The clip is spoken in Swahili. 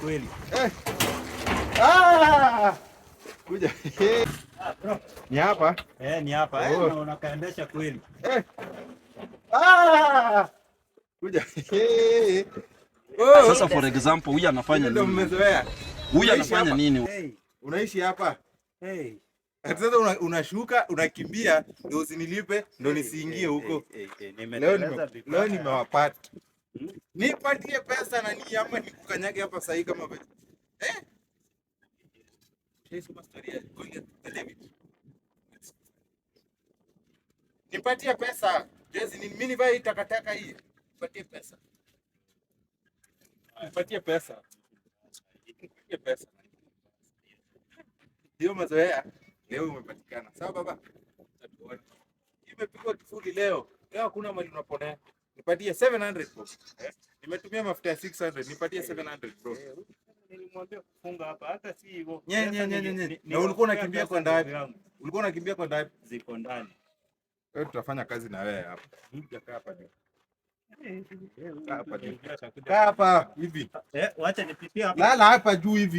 Kweli. Eh. Ah! Kuja. Ni hapa? Eh, ni hapa. Eh, Oh. na unakaendesha kweli. Eh. Ah! Kuja. Oh. Sasa for example, huyu anafanya Ndio nini? mmezoea. Huyu Unaishi anafanya hapa? nini? Hey, Unaishi hapa? hey. Ati sasa unashuka unakimbia ndio usinilipe ndio nisiingie huko. Hey, hey, Leo nimeteleza leo vibaya. nimewapata. Nipatie pesa na ni ama nikukanyage hapa sahii kama eh? Ushaisoma story ya Goliath na David? Nipatie pesa. Jezi ni mimi nivae hii takataka hii. Nipatie pesa. Nipatie pesa. Nipatie pesa. Ndio mazoea. Leo umepatikana. Sawa baba? Tuone. Imepigwa kifuli leo. Leo hakuna mali unaponea. Nipatie 700 bro. Eh? Nimetumia mafuta ya 600. Nipatie 700 bro. Eh, nilimwambia kufunga hapa hata si hivyo. Nye, Pesa nye, nye, nye, nye. Na ulikuwa unakimbia pesa kwenda wapi? ndugu yangu. Ulikuwa unakimbia kwenda wapi? Ziko ndani. Wewe tutafanya kazi na wewe hapa. Kaa hapa juu. Kaa hapa juu. Kaa hapa hivi. Eh, wacha nipitie hapa. Lala hapa juu hivi.